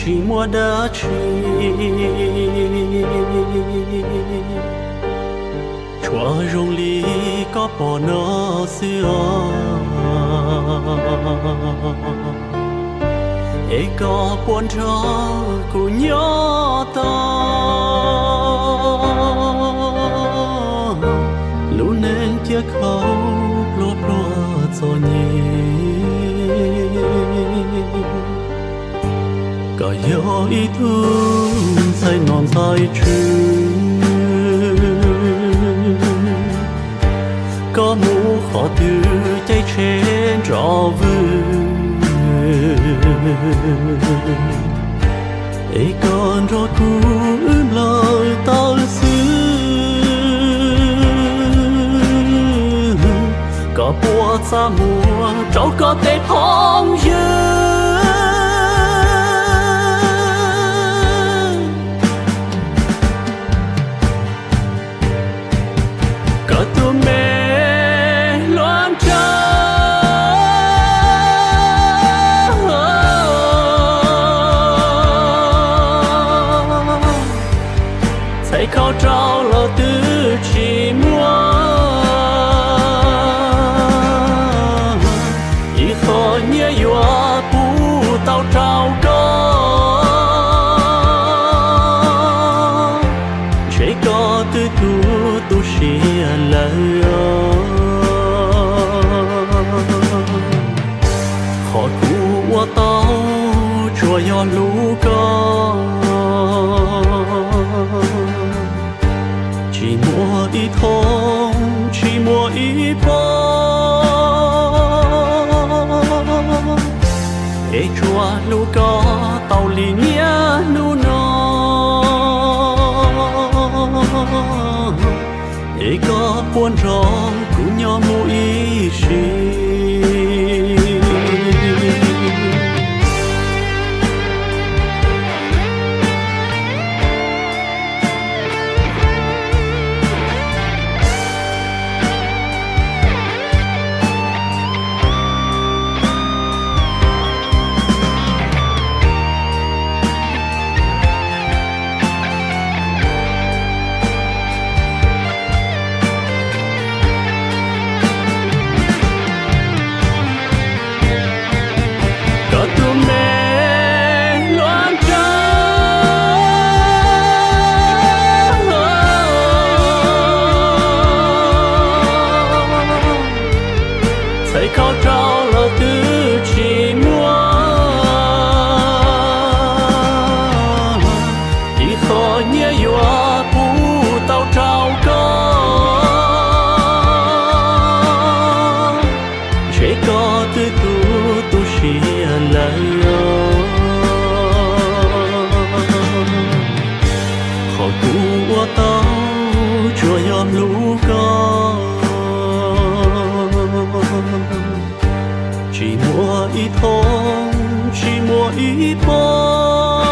tsis muaj dab tsi, tsuas zoo li koj pom no xwb os. Es koj puas nrog kuv nyob tau lub neej ciaj khau pluag pluag txom nyem? Koj yog ib tug ntxhais nom ntxhais tswv, koj mus qhov twg caij tsheb nrov vwg, es koj nrog kuv wb nplawm taw xwb. Koj puas txaj muag rau koj tej phooj ywg? Koj tus me hluas nraug txhais khau rau los twb tsis muaj ib qho nyiaj yuav pub tau rau koj, ntshe koj twb tu tu siab lawm. Qhov kuv ua tau tsuas yog hlub koj, tsis muaj ib thooj tsis muaj ib pob, es tsuas hlub koj tau li niaj hnub no. Es koj puas nrog kuv nyob mus ib sim? Koj tus me hluas nraug txhais khau rau los twb tsis muaj ib qho nyiaj yuav pub tau rau koj, ntshe koj twb tu tu siab lawm. Qhov kuv ua tau tsuas yog hlub koj, tsis muaj ib thooj tsis muaj ib pob,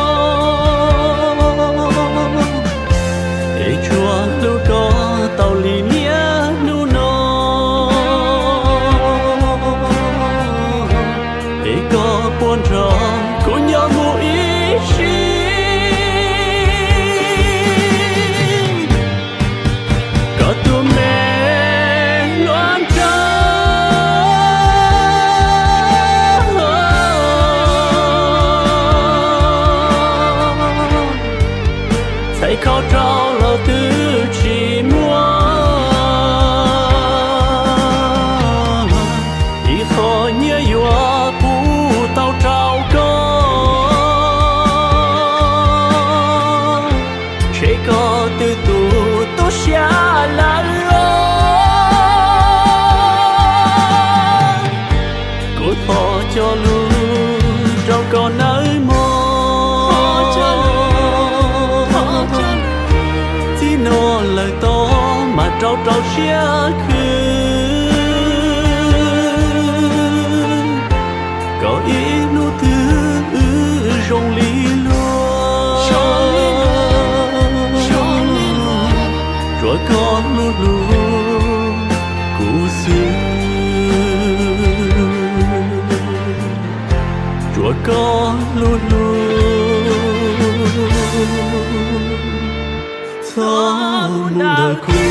es tsuas hlub koj tau li niaj hnub no. Es koj puas nrog kuv nyob mus ib sim? Koj tus me hluas nraug txhais khau rau los twb tsis muaj ib qho nyiaj yuav pub tau rau koj, ntshe koj twb tu tu siab lawm os. Kuv thov cog lus rau koj nawb mog. Txij no lawm tod mas rau rau siab khwv, kom ib hnub twg wb zoo li luag, tsuas koj hlub hlub kuv xwb, tsuas koj hlub hlub Khub